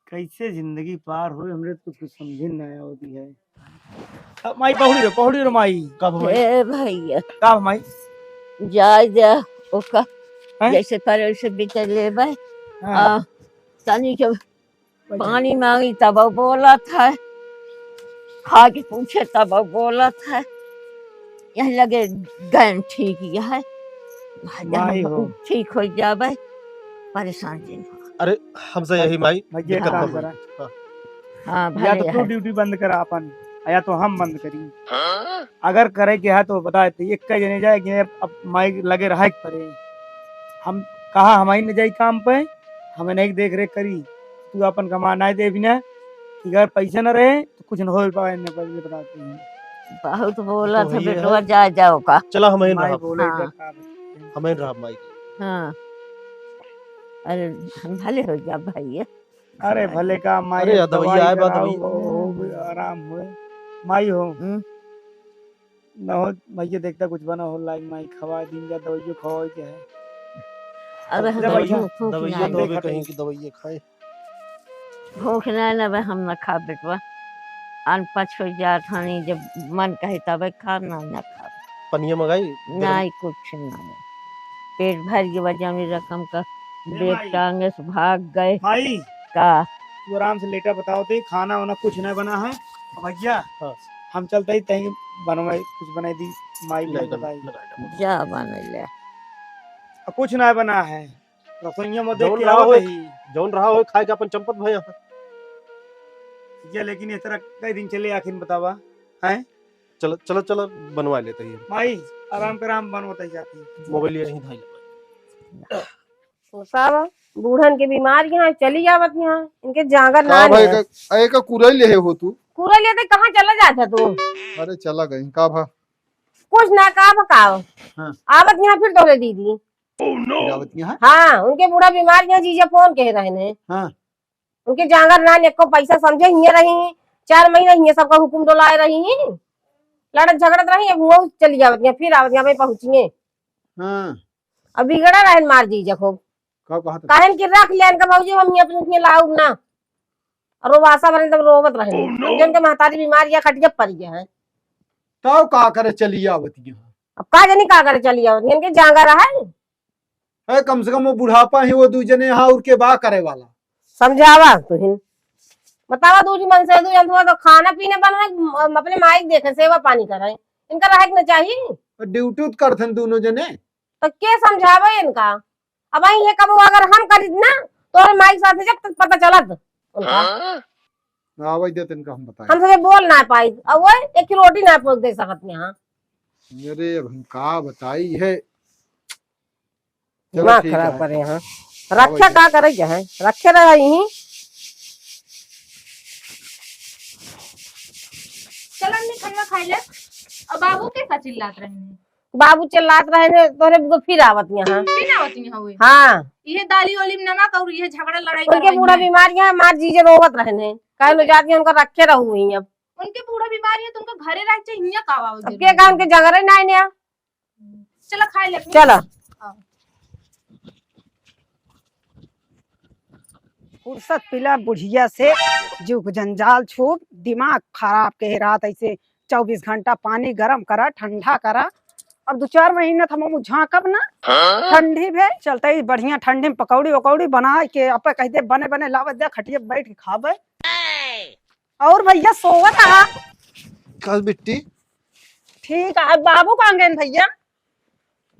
कैसे जिंदगी पार होई, हमरे तो कुछ समझे ना आवती है। अब माई पहुड़ी रो, पहुड़ी रो माई। कब माई? ए भैया। कब माई? जाए दे ओका। हैं? जैसे करे वैसे बिते लेबे। हाँ। आ, तनी के पानी मांगी तब बोलत है, खा के पूछे तब बोलत है। यह लगे गैन ठीक यह है। माई हो। ठीक हो जाबे, परेशान जिन हो। अरे, हमसे यही माई, भैया, दिक्कत काम कब करा। हाँ। हाँ, या भले तो तू है। ड्यूटी बंद करा अपन, या तो हम बंद करी। अगर करे के है तो बता दे, एक का जने जाए कि अब माई लगे रहे के परे। हम कहा हमारी न जाई काम पे, हमें नहीं देख रेख करी। तू अपन कमा नहीं दे बिना, कि अगर पैसा न रहे तो कुछ न हो पाए, न पैसे बताते हैं। बहुत बोला तो था भैया बेटवा, है। जा, जाओ का। चला, हम इन माई रहा। बोले हाँ। इधर का बताते हैं। हम इन रहा माई। हाँ। अरे, हम भले हो जा भाई। अरे, भले का माई, अरे, यार, दवाई दवाई आए बा, कराओ, दवाई। हो, हो, आराम होए। माई हो। हम्म। न हो, भैया देखता कुछ बना हो, लाइक माई खवा दीन जा, दवाइयो खवाए के है। अरे, अब हम दवाइया, भूख, भूख दवाइया ना तो लगे। अबे कहीं की दवाइया खाए। भूख ना लगे, हम ना खा बेटवा। अनपच हो जात हनी, जब मन कहे तबे खा, ना, ना खा। पनिया मंगाई? गरम। नाई, कुछ ना। पेट भर गवा, जमी रकम का ए बेग माई। टांगे से भाग गए। माई। का? तू आराम से लेटा, बताओ तो, खाना वाना कुछ नहीं बना है। अब भैया, हाँ। हम चलते ही तहीं बनवाई, कुछ बनाई दी, माई ले, बनाई। ले, ले, ले। जा बना ले। अब कुछ नहीं बना है, रसोइया में देख जौन के रहा आवत होए, ही। जौन रहा होए, खाए के अपन चंपत भैया। भैया, लेकिन इस तरह कई दिन चले आखिर बतावा, हैं? चलो, चलो, चलो, बनवा लेते हैं। माई, आराम कर, हम बनवाते जाते हैं। मोबाइल यहीं धइले बा। वो सब बूढ़न के बीमार यहाँ चली जावत यहाँ, इनके जांगर का ना भाई है। का, ए का कुरई ले हो तू? कुरई लेते कहाँ चला जाता तू? अरे चला गई, का भा? कुछ ना, का भा, का? हाँ। आवत यहाँ फिर तोहरे दीदी। फिर आवत यहाँ? हाँ, उनके बूढ़ा बीमार यहाँ जीजा फोन कहे रहे ने। हाँ। उनके जांगर ना एको पैसा समझे, हिये रही, चार महीना हिये सबका हुकुम डोलाए रही, लड़त झगड़त रही, अब वो चली जावत यहाँ, फिर आवत यहाँ पे पहुँचिए। हाँ। अब बिगड़ा रहन मार जीजा खूब। का कहत रहे? कहन कि रख लेन का भौजी, हम ये अपने, अपने लाउब ना। और वो वासा बने तब रोवत रहन। Oh, no! जन के महतारी बीमार या खटिया पर गया है। तब का करे चली आवत यहाँ? अब का जानी का करे चली आवत, इनके जांगर है। है, कम से कम वो बुढ़ापा ही वो दू जने यहाँ और के बा करे वाला। समझावा तुहिन। बतावा, दूजी मन से दू जन हुआ तो खाना पीना बना, अपने माई के देखे, सेवा पानी करे। इनका रहे के न चाहिए। ड्यूटी तो करथन दोनों जने। तो के समझावे इनका? अब आई है कबो अगर हम करित ना, तोरे माई के साथ जब तक पता चलत उनका। हाँ? आवे दे तनिका हम बताई। हम सबे बोल ना पाई। अब वो एक ही रोटी ना पोस दे सकत यहाँ। अरे अब हम का बताई है। चलो दिमाग ठीक खराब है। करे यहाँ। आवे रक्षा दे। का करे के है? रखे रहा यहीं। चल अम्मी, खाना खाई ले। अब बाबू के का चिल्लात रहे हैं? बाबू चिल्लात रहे ने, तोहरे बुआ फिर आवत यहाँ। फिर आवत यहाँ हुए? हाँ। ये दाली वाली में नमक और ये झगड़ा लड़ाई उनके करवाई बूढ़ा है। बीमार यहाँ, मार जीजे रोवत रहे ने। कहे लो जाती उनका रखे रहू ही अब। उनके बूढ़ा बीमार है तो उनका घरे रह चाहिए, हियाँ का आवे अब जरूरी के का है? उनके जगरे ना आए ने। चला खाए ले। चला। हाँ। फुर्सत पिला बुढ़िया से, जुग जंजाल छूट, दिमाग खराब के रात ऐसे चउबीस घंटा पानी गरम करा, ठंडा करा। अब दो चार महीना त हम झाँकब ना। हाँ? ठंडी भे चलते ही बढ़िया ठंडी में पकौड़ी वकौड़ी बनाइ के अपे कहि दे, "बने बने लावत दे, खटिया पे बैठ के खाबे।" और भइया सोवत हा? कस बिट्टी? ठीक है, बाबू कहाँ गए भइया?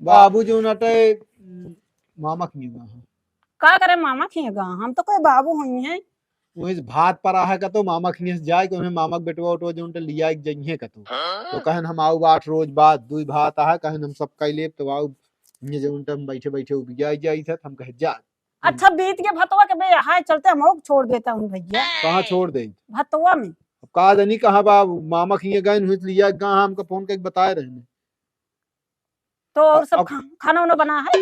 बाबू जो नटे मामा खिए गा। का करे मामा खिए गा? हम तो कोई बाबू हुई हैं। वही से भात परा है का तो मामा खिए से जाए कि उन्हें मामा के बेटवा उटवा जो उनके लिया एक जइहे का तो। तो कहन हम आऊ आठ रोज बाद दुई भात आ है, कहन हम सब कई लेब तो आऊ ये जो उनके हम बैठे बैठे उबिया जाई थे, हम कहे जा। अच्छा, बीत के भतवा के बे, हाय चलते हम छोड़ देता हूँ भइया। कहाँ छोड़ दे? भतवा में। अब का जानी कहाँ बा, मामा खिए गए हुई लिया गा, हमका फोन करके बताए रहे। तो और सब अब खा-, खाना उना बना है?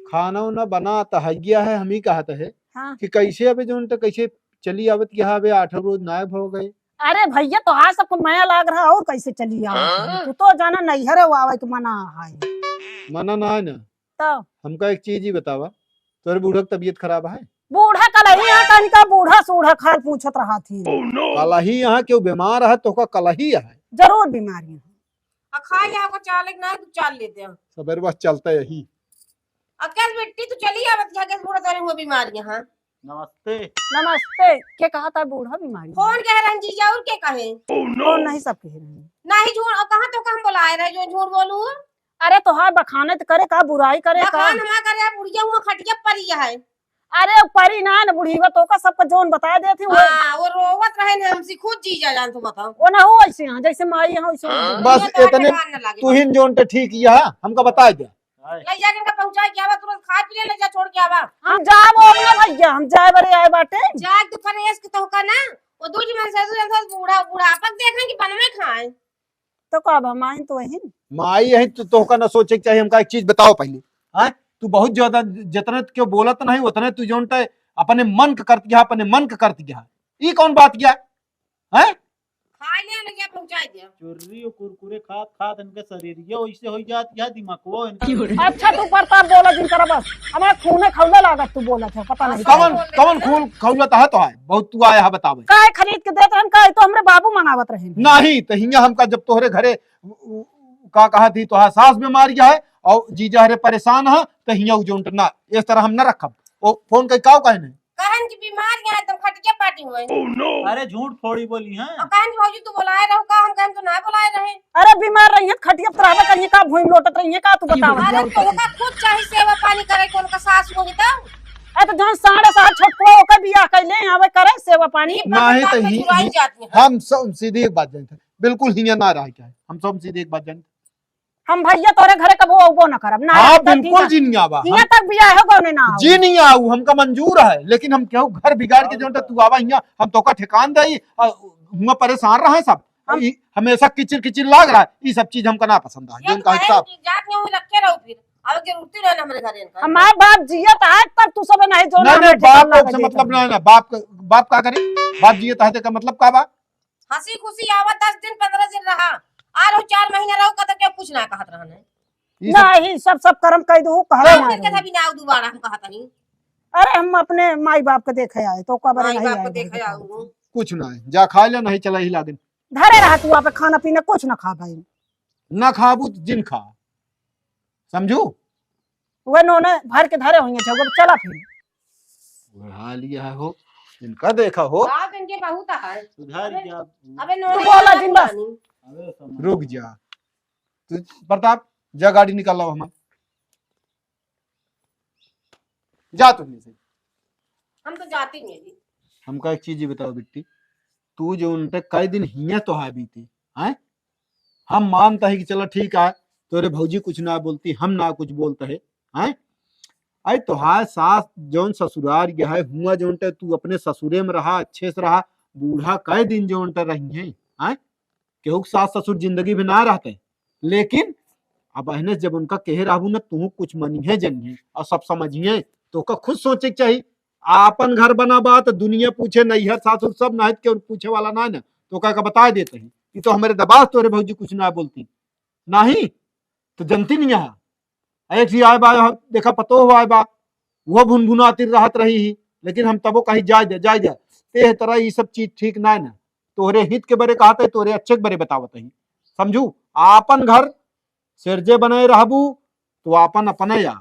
खाना उना बना त है गया है, हम ही कहत है हाँ। कि कैसे अबे जोन त कैसे चली आवत यहाँ अबे आठ रोज नायब हो गए। अरे भइया, तोहार सबको मया लाग रहा और कैसे चली आवत है? हाँ। तू तो जाना नैहर आवे के मना है। मना ना है ना। तो? हमका एक चीज ही बतावा, तोरे बूढ़ा के तबीयत खराब है? बूढ़ा कलही यहाँ कहीं का बूढ़ा सूढ़ा खाल पूछत रहा थी। कलही यहाँ क्यों बीमार है, तोका कलही है? जरूर बीमारी है। आ खाए जाओ को चाले के ना, तू चाल लेते हैं। सबेर बस चलता यही। आ कैस बेटी, तू चली आवत यहाँ, कैस बूढ़ा तेरे हुआ बीमार यहाँ। नमस्ते। नमस्ते। के कहा था बूढ़ा बीमारी? कौन कह रहे हैं जीजा और के कहे? कौन नहीं, सब कह रहे हैं। नहीं झूठ, और कहाँ तो हम बुलाए रहे जो झूठ बोलू? अरे तोहार बखाने त करे का, बुराई करे का? बखान हमार करे, बुढ़िया हुआ खटिया परी है। अरे परी ना, न बुढ़ीवा तो का सबका जोन बताए देत ही वो। हाँ, वो रोवत रहे ने हमसे खुद जीजा जान तो बताओ। वो ना हो ऐसे यहाँ, जैसे माई यहाँ वैसे हो। बस ये तो इतने ठेकान न लागे। तुहिन जोन ते ठीक यह हमका बताए दे। ले जा के इनका पहुँचा के आवा, तुरंत खा पी ले, ले जा छोड़ के आवा। हम जाब अब ना भइया, हम जाए बरे आए बाटे। जाए तू फरेस के तोहका ना, वो दू जी मन से तू जन बूढ़ा, बुढ़ापा देखें कि बनवे खाए। तो का अब हम आइन तो वही। माई यही तो तोहका ना सोचे के चाहिए। हमका एक चीज बताओ पहले, हाँ? तू बहुत ज्यादा जितने क्यों बोलत नहीं, उतने तू जोन ते अपने मन क करत गया, अपने मन क करत गया। ई कौन बात गया? हैं? खाए ले, ले जा पहुँचा दे। चुर्री और कुरकुरे खात खात इनके शरीर ये वैसे हो जात, यह दिमाग वो इनके। अच्छा, तू प्रताप बोला जिन करा बस। हमारा खूने खौले लागत तू बोलत है, पता नहीं। कवन, कवन खून खौलत है तो है? बहुत तू आया है बतावे। काय खरीद के देत रहन, काय तो हमरे बाबू मंगावत रहे। नहीं, तो हियाँ हमका जब तोहरे घरे उ, उ, का कहा थी, तोहार सास बीमार है और जीजा हरे परेशान है, तो हियाँ उ जोन ना, इस तरह हम न रखब। ओ, फोन कई काव कहने? कहन कि बीमार यहाँ एकदम खटिया पाटी हुए। अरे झूठ थोड़ी बोली हैं। और कहन कि भौजी तू बुलाए रहो का? हम कहन तो ना बुलाए रहे। अरे बीमार रही है, खटिया पर रहबे करिए का, भूमि लोटत रही है का, तू बताओ। अरे तोहका खुद चाही सेवा पानी करे, कौन का सास होगी तब? अरे तो जौन साढ़े सात छोटकुआ ओकर बियाह कैले आवे करे सेवा पानी। नहीं तो ही, चुराई ही, जाती है। हम सब सीधी एक बात जानते हैं, बिल्कुल हियाँ ना रह के है, हम सब सीधी एक बात जानते हैं। हम भैया तोरे घरे कबो अउबो न करब, ना हाँ, रहब, बिल्कुल ना। जी नहीं आवा। हियाँ हम तक बियाह हो गो ने ना आऊ। जी नहीं आऊ, हमका मंजूर है, लेकिन हम केहू घर बिगाड़ के हाँ। जौन तू आवा हियाँ, हम तोका ठेकान दई, और हुआँ परेशान रहे सब। हम ई हमेशा किचिर किचिर लाग रहा है, ई सब चीज हमका ना पसंद है। ये जौन तो कहे कहे साहब। कि जात में वहीं रखे रहो फिर, अब जरूरत ही ना हमरे घरे इनका। हमार बाप जियत है, तब तू सब नहीं जो नहीं, ना नहीं, हमें बाप ठेकान को ना से दे मतलब दे। ना, ना, बाप का, बाप का करे? बाप जियत है, तो का मतलब का बा? हँसी खुशी आवा, दस दिन, पन्द्रह दिन रहा, आ रहो, चार महीना रहो, कतौ केहू कुछ ना कहत रहन है। ई सब नहीं, सब, सब कर्म कइ दू, कहत सब ना दिन के रही। सभी ना आऊ दोबारा, हम कहत हनी। अरे, हम अपने माई बाप के देखे आए, तो कबर माई नहीं बाप आए के देखे आए। आऊ। कुछ ना है, जा खाए ले, नहीं चला ही लागिन। धरे रहा तू, आप खाना पीना कुछ ना खा पाई। ना खाबू तो जिन खा, समझू? वह नोने भर के धरे होइहैं, चलो, चला फिर। बढ़ा लिया हो, इनका देखा हो। बाप इनके बहुत है। सुधार अबे, जा। अबे तू नोने बोला जिन बस। अबे समझ। रुक जा। तू प्रताप, जा गाड़ी निकाल लाओ हमार। जा तू नहीं से। हम तो जाती नहीं जी। हमका एक चीज ही बताओ बिट्टी, तू जो उनते कई दिन हियाँ तो है बीती, हैं? हम मानता है कि चला ठीक है, तोरे भौजी कुछ ना बोलती, हम ना कुछ बोलता है, हैं? अरे तोहार सास जौन ससुरार गया है, हुआँ जौन ते तू अपने ससुरे में रहा, अच्छे से रहा, बूढ़ा कई दिन जौन ते रही हैं, हैं? केहू के सास ससुर जिंदगी भर ना रहते, लेकिन अब अहने जब उनका कहे रहबू ना, तू कुछ मनिहे जनिहे और सब समझिहे, तो ओका खुद सोचे के चाही। आपन घर बना बा तो दुनिया पूछे, नैहर सासुर सब ना है, केहू पूछे वाला ना है ना, तो ओका का बता देते हैं, ये तो हमारे दबाव तोरे भौजी कुछ ना बोलती, नहीं तो जनती नहीं है। एक ही आए बा, देखा पतो हो आए बा, वो भुनभुनातिर रहत रही ही, लेकिन हम तबो कहीं जाए दे, जाए दे। ते तरह ये सब चीज ठीक ना है ना। तोहरे हित के बरे कहत ही, तोहरे अच्छे के बरे बतावत ही। समझू? आपन घर सिरजे बनाए रहबू, तो आपन अपने या।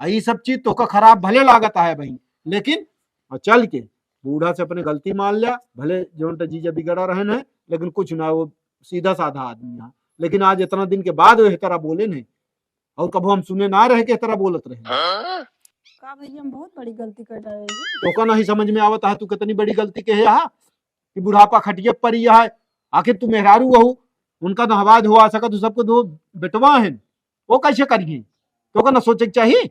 आ ई सब चीज तोका खराब भले लागत है बहिन, लेकिन और चल के बूढ़ा से अपने गलती मान लिया, भले जौन त जीजा बिगड़ा रहन है, लेकिन कुछ ना, वो सीधा साधा आदमी है। लेकिन आज इतना दिन के बाद वो एह तरह बोले नहीं, और कबो हम सुने ना रहे कि एह तरह बोलत रहे। का भैया, हम बहुत बड़ी गलती कर डाले हैं। तोका नहीं समझ में आवत है, तू कितनी बड़ी गलती के है यहाँ कि बुढ़ापा खटिया पर परी है। आखिर तू मेहरारू हऊ, उनका नहवा धोवा सकत, तू सबको दो बेटवा है, वो कैसे करिए? तोका ना सोचे के चाहिए।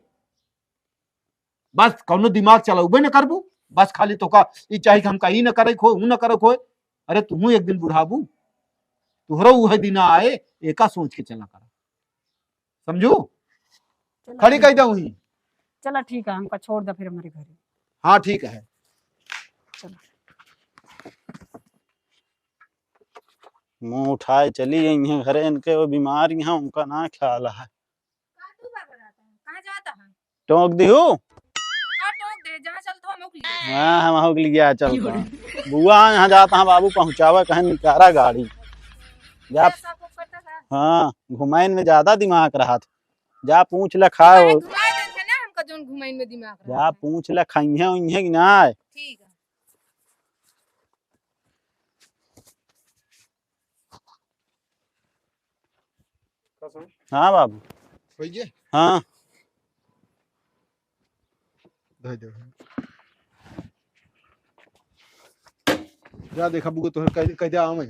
बस कौनो दिमाग चलौबे न करबू, बस खाली तोका ई चाही कि हमका ई न करे खोए, ऊ न करे खोए। अरे तुहू एक दिन बुढ़ाबू, तुहरो उहे दिन आए, एका सोच के चला करा, समझू? चला खड़ी ठीक कह है। दऊँ ही। चला ठीक है, हमका छोड़ दे फिर हमारे घरे। हाँ ठीक है। चला। मुँह उठाए चली गई हैं घरे, इनके वो बीमार यहाँ, उनका ना ख्याल है। का तू बाबा रहता है? कहाँ जाता है? टोक दिहू? का टोक दे, जहाँ चलत हो, हम ओकली। हाँ, हम ओकली गया चलता। बुआ, यहाँ जाता है बाबू, पहुँचावे कहीं निकारा गाड़ी। जा, जा, साफ उफ करता था। हाँ, घुमाइन में ज्यादा दिमाग रहा था। जा पूछ ले खाए। अरे, घुमाए देते ना, हमका जोन घुमाइन में दिमाग रहा जा है। पूछ ले, खाइहे उइहे कि ना। ठीक है। हाँ बाबू। भैया। हाँ। दे दे। जा देखा बुआ तोहर कैदे, कैदे आवे।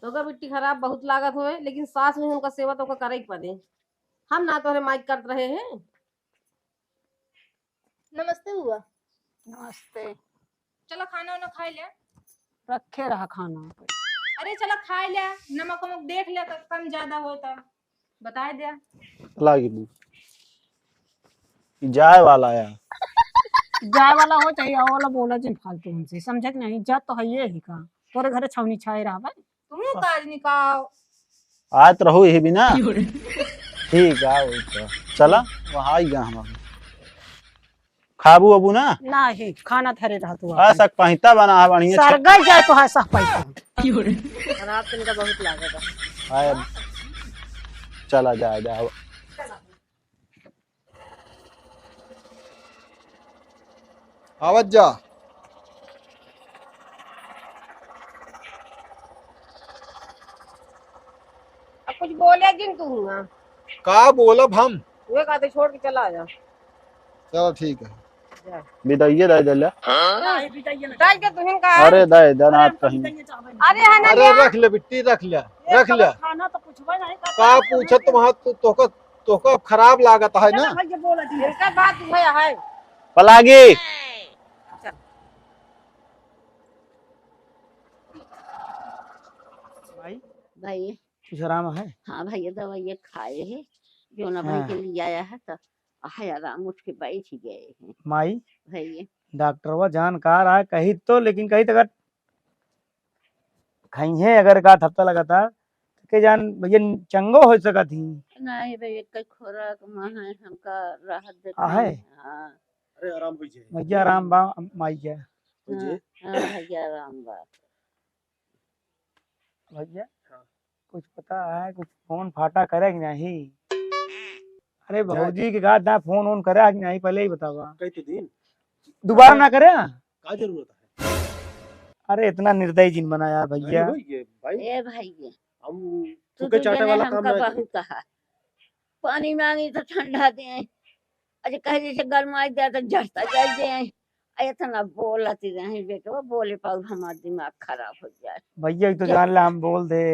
तोका बिट्टी खराब बहुत लागत होए, लेकिन सास में उनका सेवा तोका करे के पड़े। हम ना तोहरे माइक करत रहे हैं। नमस्ते बुआ। नमस्ते। चला खाना वाना खाए ले। रखे रहा खाना पे। अरे चला खाए ले, नमक वमक देख ले, क-, कम ज्यादा हो तो बताए दे। लागी बू। ई जाए वाला है। जाए वाला हो चाहे आवे वाला, बोला जिन फालतू हमसे, समझे कि नहीं? जा तो है ये ही का, तोरे घरे छावनी छाए रहा भाई। तुहूँ काज निकाओ। आत रहू यही बिना। ठीक है, वही तो। चला, वहाँ आई गा हम। खाबू अबू ना? नाही, खाना धरे रह तू आ, अपन। सक पहिता बना है बढ़िया। सरगल जाए तो है सक पहिता। खराब तो इनका बहुत लागत है। आए, अब चला जाए, जाए। आवत जा। अब कुछ बोले जिन तू हुआ। का बोलब हम? वे कहते छोड़ के चला जा। चलो ठीक है। जा। बिदाइए दे दे ले। नहीं, बिदाइए ना। डाल के तुहिन का। अरे दे दे ना अरे आप हम कहीं। बिदाइए चाहबे नहीं। अरे है ना अरे लिया। रख ले बिट्टी, रख ले, ये रख सब ले। खाना तो पूछबे नहीं करता का है, पूछत तुमसे। तुम हाथ तो, तोहका, तोहका खराब लागत है चलो ना। भैया बोला जी। इनका बात हुआ है। पलागी। चल। भाई, भाई। कुछ आराम है? हाँ भैया, दवाइयाँ खाए है, जो ना भाई हाँ। के लिए आया है, तो है आराम, उठ के बैठ ही गए हैं। माई, भैया। डॉक्टरवा जानकार आ, कही तो, लेकिन कही तो अगर खाई है, अगर का हफ्ता लगातार, तो के जान भैया चंगो हो सकत ही। नहीं भैया, कई खोराक में है, हमका राहत देता आहे। है। हाँ। अरे आराम हो जाए। भैया आराम बा, माई के। हो जाए। हाँ, हाँ भैया, आराम बा। भैया, हाँ। कुछ पता है, कुछ फोन फाटा करे कि नहीं? अरे जाए। भौजी के का दा फोन वोन करे कि नहीं, पहले ही बतावा। कई तो दिन। दोबारा ना करे? का जरूरत है? अरे इतना निर्दयी जिन बना यार भैया। नहीं भैया, भाई। ए भैया, हम तू तुके तो चाटे जने वाला काम हमका ना बहुत करी। कहा। पानी मांगी तो ठंडा दे। अच्छा, कहे जैसे गरमाई दे तो जरता जाए दे। आ इतना बोलत रहे बेटवा, बोले पाऊ हमार दिमाग खराब हो जाए। भैया, ई तो जा। जान ले हम बोल दे,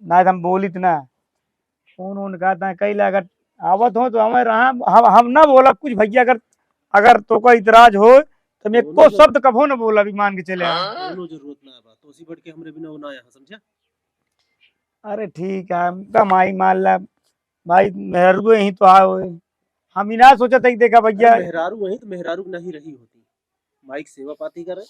ना तो हम बोलित ना। फोन वोन का ता कई लागत आवत हो तो हमें रहा, हम, हम ना बोलब कुछ भैया, अगर, अगर तोका इतराज हो तो मैं कोनो एको जरूरत शब्द कभो ना बोलब, ई मान के चले आ। कोनो जरूरत ना बा, तोसी बढ़ के हमरे बिना वो ना यहाँ, समझा? अरे ठीक है, हमका माई मान ला, भाई मेहरुए ही तो आओ। हम ही ना सोचत है कि देखा भैया। अरे मेहरारू वही तो मेहरारू की नहीं रही होती, माई की सेवा पाती करे,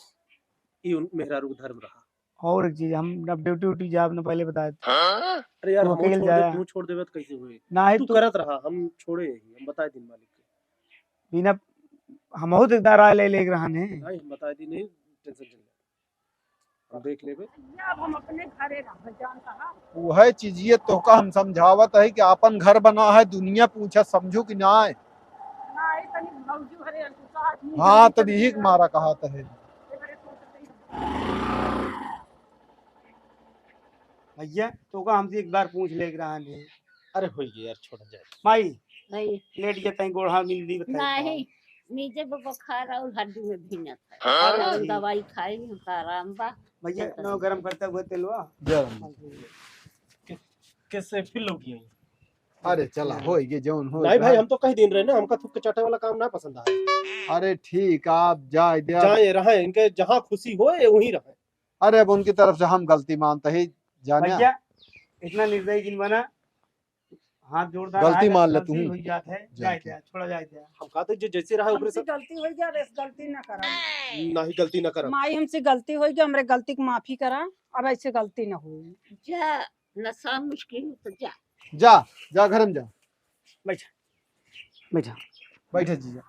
ये उन मेहरारू का धर्म रहा। और एक चीज, हम अब ड्यूटी उटी जाब ना, पहले बता दे। अरे यार, तू हम अकेले छोड़ दे, जाया। तू छोड़ देबे तो कैसे हुए? ना है तू तू करत रहा, हम छोड़े ही, हम बताए दिन मालिक के। बिना हम बहुत इतना राय ले लेके रहन है। नहीं, हम बताए दिन नहीं, टेंशन चल। तू देख लेबे। अब हम अपने घरे रह जान कहा। वह चीजिए तोहका हम समझावत है कि आपन घर बना है, दुनिया पूछत, समझू कि नाय? नाय, तनी भौजी घरे अंकुशा आदमी हाँ, जल्दी तब चली यही के जा। मारा कहा त है। भैया, तोहका हमसे एक बार पूछ ले के रहा है। अरे होई गया यार, छोड़ जाए। माई, नहीं। लेट गया तई गोड़ हाथ मिल दी, बताई नहीं, कहाँ? नीचे पे बुखार और हड्डी में भिनत है। हाँ। और दवाई खाई, हमका आराम बा। भैया, नौ गरम करता हुआ तेलवा। गरम। कि-, किससे फिर लौटी आई? अरे चला, होई गए, जौन होई नहीं भाई, गए। हम तो कह दिन रहे ना, हमका थुक के चाटे वाला काम ना पसंद आए। अरे ठीक, आप जाए दे, आप जाए रहे, इनके जहाँ खुशी होए, वहीं रहे। अरे अब उनकी तरफ से हम गलती मानते ही, जाने। भैया, इतना निर्दयी जिन बना, हाथ जोड़ता गलती रहा, मान ले गलती तू। हो जात है, जा जाए के। दे, छोड़ा जाए दे। हम कहते जे जैसे रहा, ओकरे हमसे से गलती हो गया, बस गलती ना करा। नहीं, गलती ना करा। माई, हमसे गलती हो गया, हमरे गलती की माफी करा, अब ऐसे गलती ना हो। जा, नशा मुश्किल हो तो जा। जा, जा घर में जा। बैठा, बैठा। बैठा जीजा।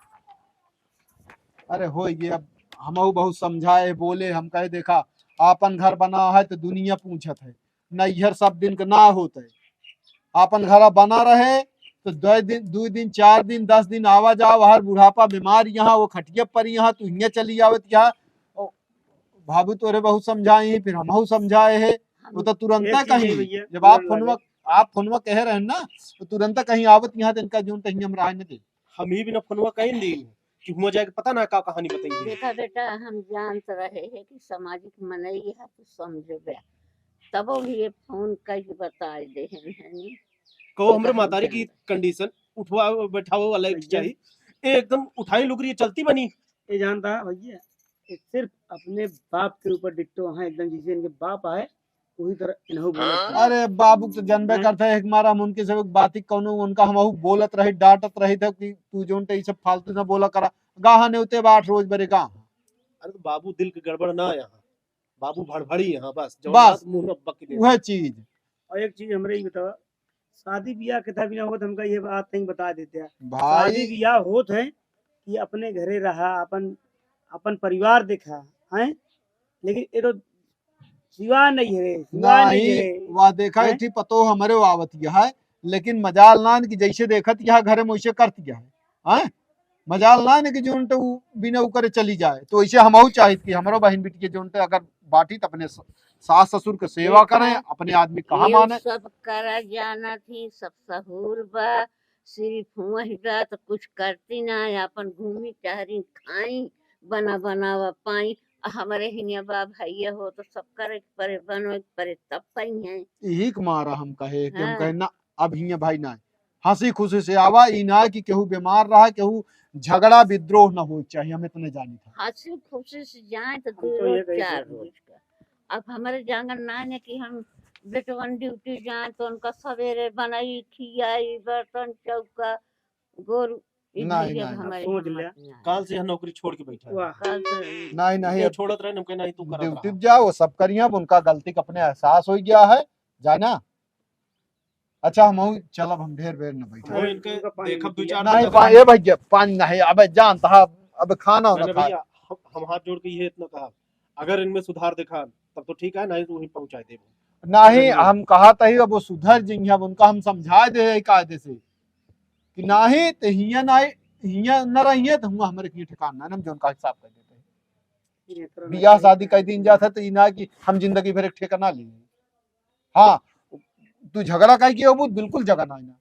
अरे होई गए, अब हमहू बहुत समझाए, बोले, हम कहे, देखा, आपन घर बना है तो दुनिया पूछत है, नैहर सब दिन के ना होत है। आपन घर बना रहे तो दो दिन, दो दिन, चार दिन, दस दिन आवा जाओ, हर बुढ़ापा बीमार यहाँ, वो खटिया पर यहाँ, तू हियाँ चली आवत यहाँ। ओ, भाभी तोरे बहुत समझाए हैं, फिर हमहू समझाए हैं, वो तो तुरंता एक चीज है कहीं, भैया, जब आप फोनवा, आप फोनवा कहे रहे ना, तो तुरंता कहीं आवत यहाँ, तो इनका जौन तहीं हम रहे न दे। हम ही बिना फोनवा कहीं नहीं कि हुआ जाके पता ना का कहानी बताएंगे। देखा बेटा, हम जानत रहे हैं कि सामाजिक मनई है, तू समझबे, तबो भी ये फोन कइके बताए दे हैं, है नी? कहो हमरे देखा, हम मातारी की जानत। Condition उठवा बैठावे वाला एक भैया। चाहिए, एकदम उठाई लुगरी चलती बनी। ये जानता भैया, ये सिर्फ अपने बाप के ऊपर डिट्टो है, एकदम जैसे इनके बाप आए वही तरह इनहू बोलत है। अरे बाबू तो जानबे करते हैं, एक मारा हम उनके सब बात ही कौनो उनका हमहू बोलत रही, डांटत रही थे कि तू जौन ते ई सब फालतू ना बोला करा, गाहा ने उते बाट रोज बरे गाहा। अरे तो बाबू दिल के गड़बड़ ना यहाँ, बाबू भड़भड़ी यहाँ बस, जौन बस, बात मुंह में बक दे। वह चीज। और एक चीज हमरे ही बतावा, शादी ब्याह के था बिना होत, हमका ये बात नहीं बता देते हैं। भाई शादी ब्याह होत है कि अपने घरे रहा, अपन, अपन परिवार देखा, हैं? लेकिन ये तो सिवा नहीं है, सिवा नहीं नहीं, है। वह देखा, हैं? एक ठे पतो हमरे आवत यह है, लेकिन मजाल नान कि जैसे देखत यह घरे में वैसे करत यह है, हैं? मजाल नान कि जोन तो उ बिना उ करे चली जाए, तो वैसे हमहू चाहित कि हमरो बहिन बिटिया जोन तो अगर बाटी तो अपने स-, सास ससुर के सेवा देखा, करें, अपने आदमी कहा ये माने। सब करा जाना थी, सब सहूर बा, सिर्फ वही बा तो कुछ करती ना, अपन घूमी टहरी खाई, बना बनावा पाई, आ हमरे हिनिया बा भैया हो तो सब करे के परे, बनवे के परे तब पई हैं। यही के मारा हम कहे कि हम हाँ। कहे ना, अब हियाँ भाई ना, हँसी खुशी से आवा, ई ना कि केहू बीमार रहा, केहू झगड़ा विद्रोह न होए के चाहिए, हम इतने जानी था। हँसी खुशी से जाए तो हम दो तो ये रोज, कही चार थे। रोज का। अब हमरे जांगर ना है कि हम बेटवन ड्यूटी जाए तो उनका सवेरे बनाई, खियाई, बर्तन चौका, गोरू, ई नहीं, नहीं, अब नहीं। हमरे सोच हिम्मत लिया। नहीं है। काल से यह नौकरी छोड़ के बैठा है। वाह। काल से नहीं, नहीं, ये अब छोड़त रहे, हमके नहीं तू करत ड्यूटी रहा। जाओ, सब करिए, अब उनका गलती का अपने एहसास हो गया है, जाना। अच्छा, हम हूँ, चलब, हम ढेर बेर न बैठे। वो इनके उनका पानी देखब दू दिया। चार नहीं, दिन पा-, बाद। ए भैया, पानी नहीं, अबे जानता है, अब खाना ना नहीं, नहीं खाए। भैया, हम, हम हाथ जोड़ के ये इतना कहा, अगर इनमें सुधार दिखा, तब तो ठीक है, नहीं तो वहीं पहुंचा देबो। नहीं, अरे नहीं। हम कहा तही, अब वो सुधर जइहें, अब उनका हम समझा दे हैं कायदे से कि नहीं, तो हियाँ नहीं, हियाँ न रहिए, तो हुआ हमारे कहीं ठिकाना ना, हम जो उनका हिसाब कर देते हैं। ये तरह बियाह नहीं शादी करना कई दिन चाहिए। जात है, तो ई ना कि हम जिंदगी भर एक ठेका ना लिए। हाँ, तू झगड़ा काहे किए होबू? बिल्कुल झगड़ा ना, ना।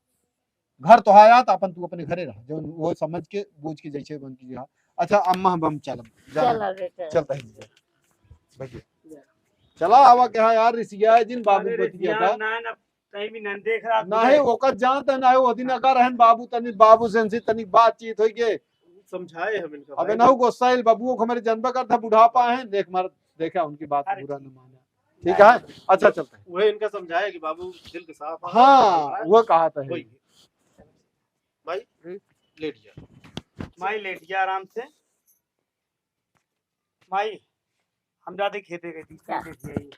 घर तो आया तो अपन, तू अपने घरे रह, जो वो समझ के, बूझ के, जैसे बन की। हाँ। अच्छा अम्मा, हम, हम चलब, जा। चला बेटा। चलता है जी। भैया। चला आवा के, हाँ यार, रिसिया है जिन बाबू अरे बच गया रिसिया था। ना, ना, कहीं भी ना देख रहा नहीं, तुझे। ओकर जानता ना है, वो दिन अगर रहन बाबू तनी, बाबू से इनसे तनी बातचीत होई के। समझाए हम इनका अबे भाई। ना, वो गुस्सा आइल बाबू, वो हमारे जनबा करता बुढ़ापा है, देख मार, देखा उनकी बात अरे बुरा न माना। ठीक है, अच्छा चलता है। वह इनका समझाया कि बाबू दिल के साफ है। हाँ, वो कहा था है। वही। भाई, हम्म। लेट जा। माई लेट जा आराम से। माई, हम जाते खेते गए थी, जा। खेते गए।